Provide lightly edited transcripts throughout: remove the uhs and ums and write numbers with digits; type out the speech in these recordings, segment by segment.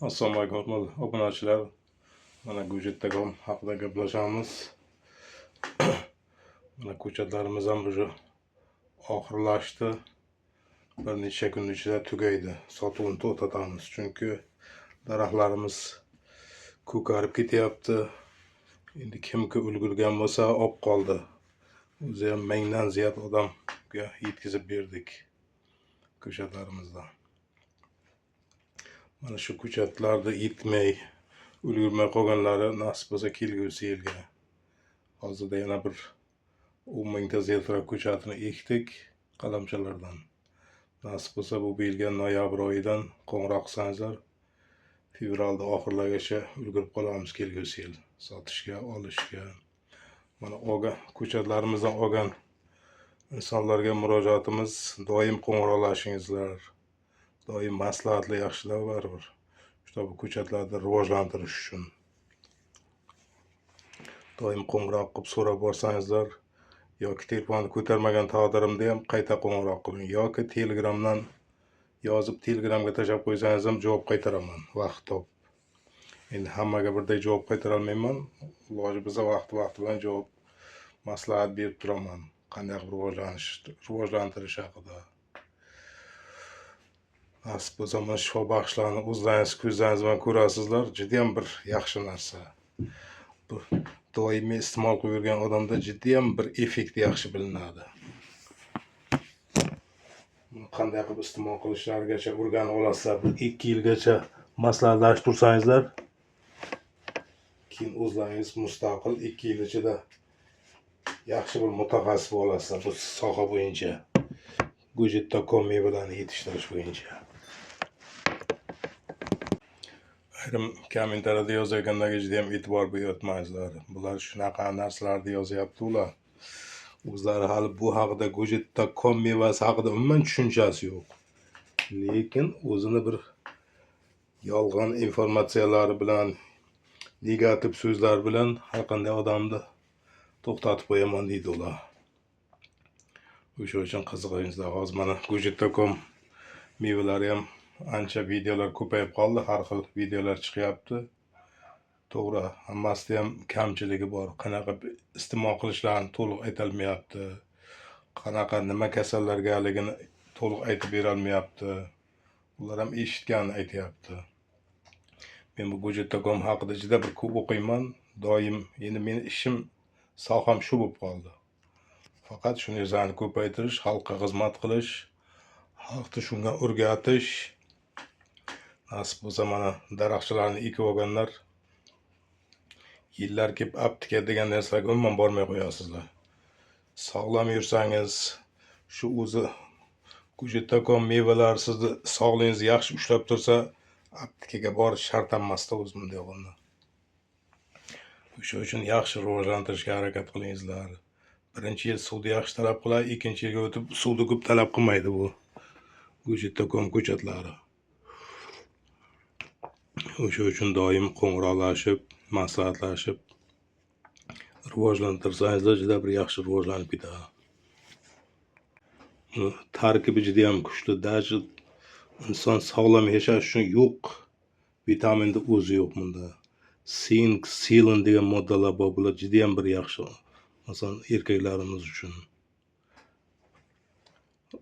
Assalomu alaykum, hurmatli obunachilar. Mana Gujitdagom haqida gaplashamiz. Mana ko'chatlarimiz ham уже oxirlashdi. Bir necha kun ichida tugaydi. Sotuvini to'xtatamiz, chunki daraxtlarimiz ko'karib ketyapti. Endi kimki ulgurgan bo'lsa, olib qoldi. O'zi ham 1000dan ziyod odamga yetkazib berdik ko'chatlarimizdan. Mana shu ko'chatlarni yetmay, ulgurmay qolganlari nasib bo'lsa kelgusi yilga. Hozirda yana bir 10 mingta ziyodroq ko'chatini ekdik qalamchalardan. Nasib bo'lsa, bu yilga noyabr oyidan qo'ng'iroq qilsangizlar, fevralda oxirlarigacha ulgurib qolamiz kelgusi yil sotishga, olishga. Mana olgan ko'chatlarimizdan olgan insonlarga murojaatimiz: doim qo'ng'iroqlashingizlar. Doim maslahatlar yaxshilar baribir. Чтобы ko'chatlarni rivojlantirish uchun. Doim qo'ng'iroq qilib so'rab borsangizlar yoki telefonni ko'tarmagan taqdirimda ham qayta qo'ng'iroq qiling yoki Telegramdan yozib, Telegramga tashlab qo'ysangiz ham javob qaytaraman vaqt topib. Endi hammaga birdek javob qaytara olmayman. Iloji bo'lsa, vaqti vaqti bilan javob, maslahat berib turaman. Qanday qilib rivojlantirish haqida. Nasib bo'lsa, mana shifobaxshlarni o'zlaringiz ko'zlaringiz bilan ko'rasizlar. Judayam bir yaxshi narsa. Bu doimiy iste'mol qilib yurgan odamda judayam bir effekti yaxshi bilinadi. Buni qanday qilib iste'mol qilishlarigacha o'rganib olasizlar. Bir 2 yilgacha maslahatlashib tursangizlar, keyin o'zlaringiz mustaqil 2 yil ichida yaxshi bir mutaxassis bo'lasizlar bu soha bo'yicha. Gujitda.com mevalarni yetishtirish bo'yicha. Ayrim kommentariyada yozayotganlarga judayam e'tibor buyurtmangizlar. Bular shunaqa narsalarni yozyapti ular. O'zlari hali bu haqida, Gujitda.com mevasi haqida umuman tushunchasi yo'q. Lekin o'zini bir yolg'on informatsiyalari bilan, negativ so'zlar bilan har qanday odamni to'xtatib qo'yaman deydi ular. O'sha uchun qiziqingizlar. Hozir mana Gujitda.com mevalari ham ancha videolar ko'payib qoldi. Har xil videolar chiqyapti. To'g'ri, hammasida ham kamchiligi bor. Qanaqa iste'mol qilishlarini to'liq aytolmayapti. Qanaqa, nima kasallargaligini to'liq aytib berolmayapti. Ular ham eshitganini aytyapti. Men bu Gujitda.com haqida juda bir ko'p o'qiyman. Doim endi meni ishim, soham shu bo'lib qoldi. Faqat shu narsani ko'paytirish, xalqqa xizmat qilish, xalqni shunga o'rgatish. Nasib bo'lsa, mana daraxtchalarni ekib olganlar yillar kelib apteka degan narsalarga umuman bormay qo'yasizlar. Sog'lom yursangiz, shu o'zi Gujitda.com mevalar sizni sog'lig'ingizni yaxshi ushlab tursa, aptekaga borish shart emasda o'zi bunday bo'lganda. O'sha uchun yaxshi rivojlantirishga harakat qilingizlar. Birinchi yil suvni yaxshi talab qiladi, ikkinchi yilga o'tib suvni ko'p talab qilmaydi bu Gujitda.com ko'chatlari. O'sha uchun doim qo'ng'iroqlashib, maslahatlashib rivojlantirsangizlar, juda bir yaxshi rivojlanib ketadi. Uni tarkibi judayam kuchli. Даже inson sog'lom yashash uchun yo'q vitaminni o'zi yo'q bunda. Sink, selen degan moddalar bor. Bular judayam bir yaxshi. Masalan, erkaklarimiz uchun.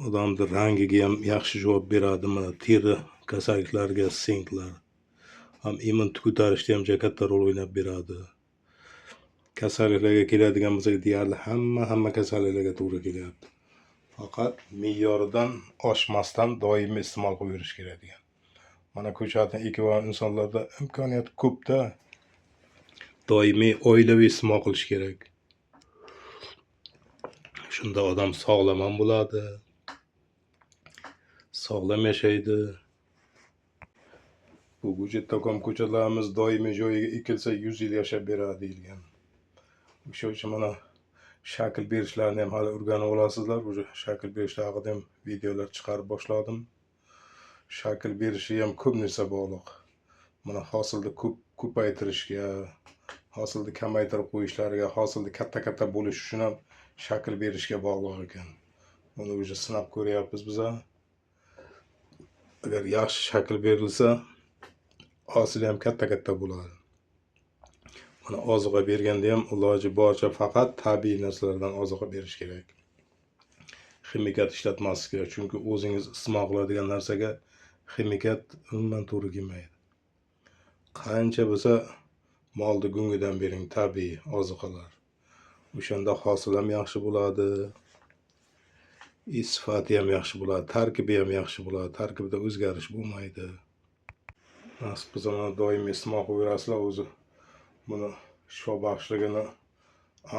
Odamni rangiga ham yaxshi javob beradi. Mana teri kasalliklariga sinklar. Ham immunitet ko'tarishda ham juda katta rol o'ynab beradi. Kasalliklarga keladigan bo'lsak, deyarli hamma kasalliklarga to'g'ri kelyapti. Faqat me'yoridan oshmasdan doimiy iste'mol qilib yurish kerak degan. Mana ko'chatni ekib olgan insonlarda imkoniyat ko'pda. Doimiy oilaviy iste'mol qilish kerak. Shunda odam sog'lom ham bo'ladi. Sog'lom yashaydi. Bu Gujitda.com ko'chatlarimiz doimiy joyiga ekilsa, 100 yil yashab beradi deyilgan. O'sha uchun mana shakl berishlarini ham hali o'rganib olasizlar. Уже shakl berishlar haqida ham videolar chiqarib boshladim. Shakl berishi ham ko'p narsa bog'liq. Mana hosilni ko'p ko'paytirishga, hosilni kamaytirib qo'yishlariga, hosilni katta-katta bo'lishi uchun ham shakl berishga bog'liq ekan. Buni уже sinab ko'ryapmiz biza. Agar yaxshi shakl berilsa, Hosili ham katta-katta bo'ladi. Mana oziqa berganda ham iloji boricha faqat tabiiy narsalardan oziqa berish kerak. Ximikat ishlatmaslik kerak, chunki o'zingiz iste'mol qiladigan narsaga ximikat umuman to'g'ri kelmaydi. Qancha bo'lsa molni go'ngidan bering tabiiy oziqalar. O'shanda hosil ham yaxshi bo'ladi, sifati ham yaxshi bo'ladi, tarkibi ham yaxshi bo'ladi, tarkibida o'zgarish bo'lmaydi. Nasib qilsa mana doimiy iste'mol qilib yurasizlar, o'zi buni shifobaxshligini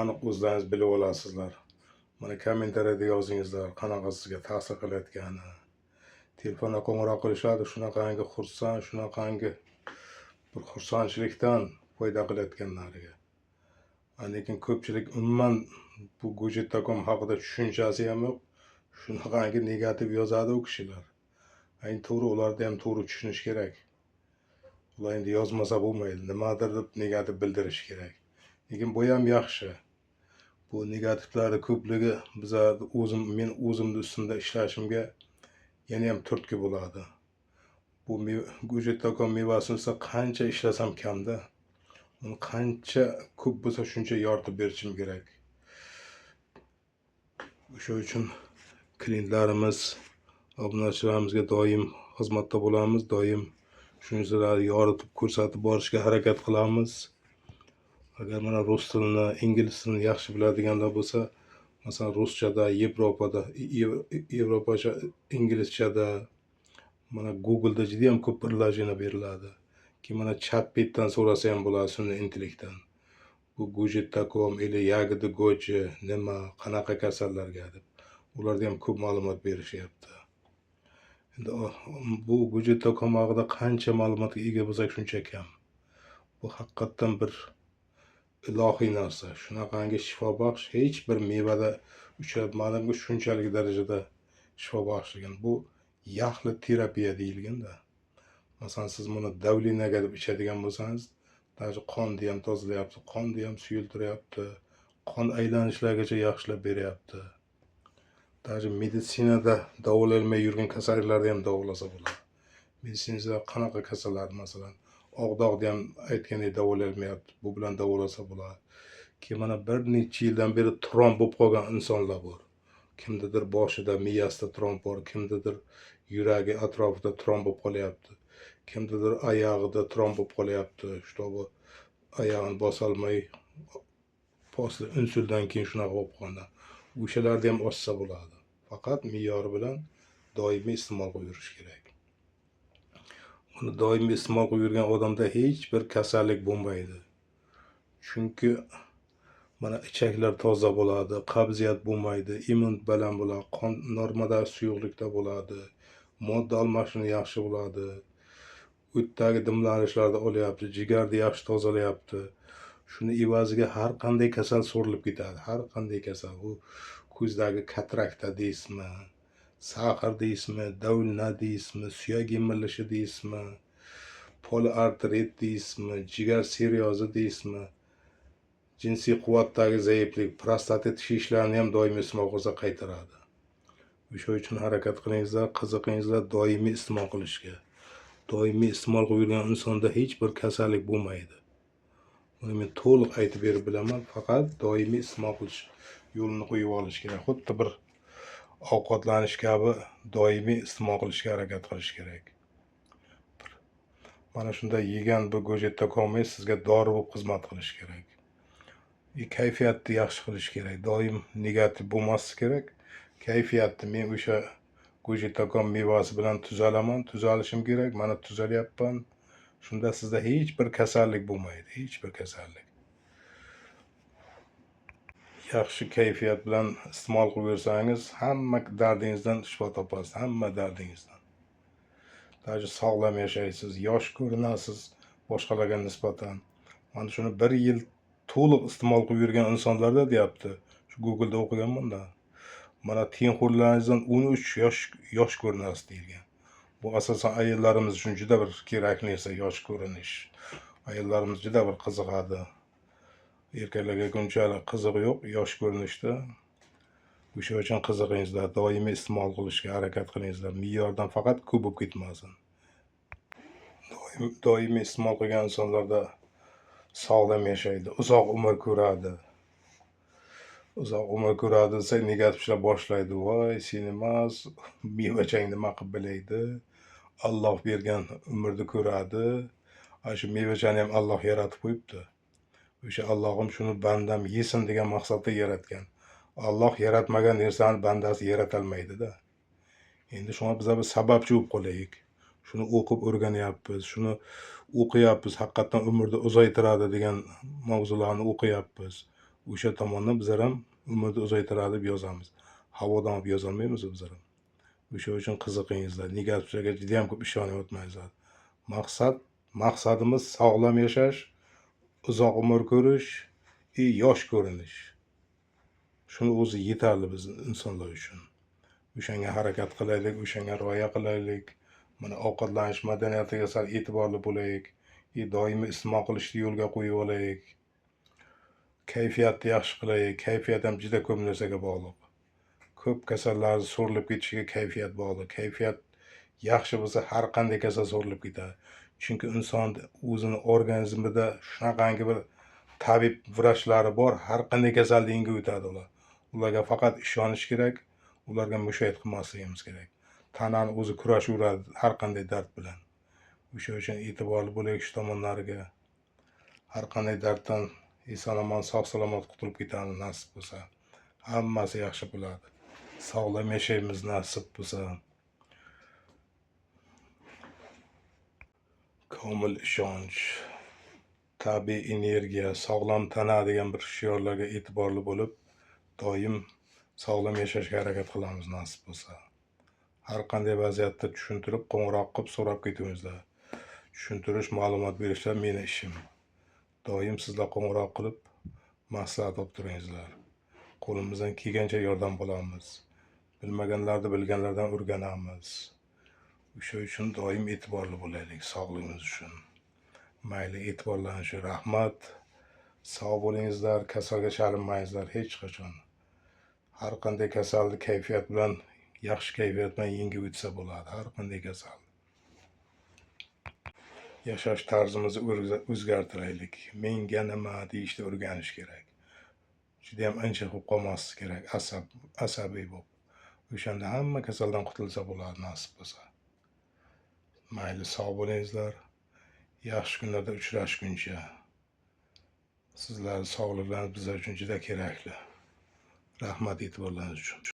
aniq o'zlaringiz bilib olasizlar. Mana kommentariyada yozingizlar qanaqa sizga ta'sir qilayotgani. Telefonda qo'ng'iroq qilishadi, shunaqangi xursand, shunaqangi bir xursandchilikdan foyda qilayotganlariga. Lekin ko'pchilik umuman bu Go'jit.com haqida tushunchasi ham yo'q. Shunaqangi negativ yozadi u kishilar. Endi to'g'ri, ularni ham to'g'ri tushunish kerak. Ular endi yozmasa bo'lmaydi, nimadir deb negativ bildirish kerak. Lekin bu ham yaxshi. Bu negativlarni ko'pligi bizlar o'zim, men o'zimni ustimda ishlashimga yana ham turtki bo'ladi. Bu Go'jit.com mevasini esa qancha ishlasam kamda. Uni qancha ko'p bo'lsa shuncha yoritib berishim kerak. O'sha uchun klientlarimiz, obunachilarimizga doim xizmatda bo'lamiz, doim shu narsalarni yoritib ko'rsatib borishga harakat qilamiz. Agar mana rus tilini, ingliz tilini yaxshi biladiganlar bo'lsa, masalan, ruschada, Yevropada, yevropacha inglizchada mana Google'da juda ham ko'p приложение beriladi. Keyin mana ChatGPTdan so'rasa ham bo'ladi, sun'iy intellektdan. Bu Go'jit.com или ягоды goji nima, qanaqa kasallarga deb. Ularda ham ko'p ma'lumot berishyapti. Endi bu Go'jit.com haqida qancha ma'lumotga ega bo'lsak shuncha kam. Bu haqiqatdan bir ilohiy narsa. Shunaqangi shifobaxsh hech bir mevada uchratmadimki shunchalik darajada shifobaxshligini. Bu yaxli terapiya deyilganda. Masalan, siz buni давление ga deb ichadigan bo'lsangiz, даже qonni ham tozalayapti, qonni ham suyultiryapti, qon aylanishlargacha yaxshilab beryapti. Даже meditsinada davolanmay yurgan kasalliklarni ham davolasa bo'ladi. Meditsinada qanaqa kasallar, masalan, oq dog'ni ham aytgandek davolanmayapti, bu bilan davolasa bo'ladi. Keyin mana bir necha yildan beri tromb bo'lib qolgan insonlar bor. Kimnidir boshida, miyasida tromb bor, kimnidir yuragi atrofida tromb bo'lib qolyapti. Kimnidir oyog'ida tromb bo'lib qolyapti, чтобы oyog'ini bosolmay после insultdan keyin shunaqa bo'lib qolgan. O'shalarni ham ochsa bo'ladi. Faqat me'yori bilan doimiy iste'mol qilib yurish kerak. Uni doimiy iste'mol qilib yurgan odamda hech bir kasallik bo'lmaydi. Chunki mana ichaklar toza bo'ladi, qabziyat bo'lmaydi, immun baland bo'ladi, qon normada suyuqlikda bo'ladi, modda almashinuvi yaxshi bo'ladi, o'tdagi dimlanishlarni olyapti, jigarni yaxshi tozalayapti. Shuni evaziga har qanday kasal so'rilib ketadi, har qanday kasal. U ko'zdagi katarakta deysizmi, сахар deysizmi, давление deysizmi, suyak yemirilishi deysizmi, poliartrit deysizmi, jigar sirrozi deysizmi, jinsiy quvvatdagi zaiflik, prostatit shishlarni ham doimiy iste'mol qilsa qaytaradi. O'sha uchun harakat qilingizlar, qiziqingizlar doimiy iste'mol qilishga. Doimiy iste'mol qilib yurgan insonda hech bir kasallik bo'lmaydi. Buni men to'liq aytib berib bilaman, faqat doimiy iste'mol qilish yo'lini qo'yib olish kerak. Xuddi bir ovqatlanish kabi doimiy iste'mol qilishga harakat qilish kerak. Mana shunday yegan bu Go'jit.com sizga dori bo'lib xizmat qilishi kerak. Kayfiyatni yaxshi qilish kerak. Doim negativ bo'lmasligi kerak. Kayfiyatni men o'sha Go'jit.com mevasi bilan tuzalaman, tuzalishim kerak. Mana tuzalyapman. Shunda sizda hech bir kasallik bo'lmaydi, hech bir kasallik. Yaxshi kayfiyat bilan iste'mol qilib yursangiz, hamma dardingizdan shifo topasiz, hamma dardingizdan. Даже sog'lom yashaysiz, yosh ko'rinasiz boshqalarga nisbatan. Mana shuni bir yil to'liq iste'mol qilib yurgan insonlarda deyapti. Shu Google'da o'qiganman-da. Mana tengqurlaringizdan 13 yosh yosh ko'rinasiz deyilgan. Bu asosan ayollarimiz uchun juda bir kerakli narsa yosh ko'rinish. Ayollarimiz juda bir qiziqadi. Erkaklarga bunchalik qizig'i yo'q yosh ko'rinishda. O'sha uchun qiziqingizlar, doimiy iste'mol qilishga harakat qilingizlar. Me'yordan faqat ko'p bo'lib ketmasin. Doim Doimiy iste'mol qilgan insonlarda sog'lom yashaydi, uzoq umr ko'radi. Uzoq umr ko'radi desa, negativchilar boshlaydi. Voy, sen emas, mevachang nima qilib bilaydi? Alloh bergan umrni ko'radi. Ana shu mevachani ham Alloh yaratib qo'yibdi. O'sha Allohim shuni bandam yesin degan maqsadda yaratgan. Alloh yaratmagan narsani bandasi yaratolmaydi-da. Endi shunga biz bir sababchi bo'lib qolaylik. Shuni o'qib o'rganyapmiz, shuni o'qiyapmiz, haqiqatdan umrni uzaytiradi degan mavzularni o'qiyapmiz. O'sha tomondan bizlar ham umrni uzaytiradi deb yozamiz. Havodan olib yozolmaymiz bizlar ham. O'sha uchun qiziqingizlar, negativlarga juda ham ko'p ishonyapmangizlar. Maqsadimiz sog'lom yashash, uzoq umr ko'rish и yosh ko'rinish. Shuni o'zi yetarli biz insonlar uchun. O'shanga harakat qilaylik, o'shanga rioya qilaylik. Mana ovqatlanish madaniyatiga sal e'tiborli bo'laylik. И doimiy iste'mol qilishni yo'lga qo'yib olaylik. Kayfiyatni yaxshi qilaylik. Kayfiyat ham juda ko'p narsaga bog'liq. Ko'p kasallarni so'rilib ketishiga kayfiyat bog'liq. Kayfiyat yaxshi bo'lsa, har qanday kasal so'rilib ketadi. Chunki inson o'zini organizmida shunaqangi bir tabib vrachlari bor, har qanday kasalni yengib o'tadi ular. Ularga faqat ishonish kerak, ularga mushohid qilmasligimiz kerak. Tanani o'zi kurashaveradi har qanday dard bilan. O'sha uchun e'tiborli bo'laylik shu tomonlariga. Har qanday darddan eson omon sog' salomat qutulib ketamiz nasib bo'lsa. Hammasi yaxshi bo'ladi. Sog'lom yashaymiz nasib bo'lsa. Komil ishonch, tabiiy energiya, sog'lom tana degan bir shiorlarga e'tiborli bo'lib, doim sog'lom yashashga harakat qilamiz nasib bo'lsa. Har qanday vaziyatda tushuntirib, qo'ng'iroq qilib so'rab ketingizlar. Tushuntirish, ma'lumot berishlar meni ishim. Doim sizlar qo'ng'iroq qilib maslahat olib turingizlar. Qo'limizdan kelgancha yordam qilamiz. Bilmaganlarni bilganlardan o'rganamiz. O'sha uchun doim e'tiborli bo'laylik sog'ligimiz uchun. Mayli, e'tiborlaringiz uchun rahmat. Sog' bo'lingizlar, kasalga chalinmangizlar hech qachon. Har qanday kasalni kayfiyat bilan, yaxshi kayfiyat bilan yengib o'tsa bo'ladi, har qanday kasal. Yashash tarzimizni o'zgartiraylik. Menga nima deyishni o'rganish kerak. Juda ham injiq bo'lib qolmaslik kerak, asabiy bo'lib. O'shanda hamma kasaldan qutulsa bo'ladi nasib bo'lsa. Mayli, sog' bo'lingizlar. Yaxshi kunlarda uchrashguncha. Sizlarning sog'liqlaringiz bizlar uchun juda kerakli. Rahmat e'tiborlaringiz uchun.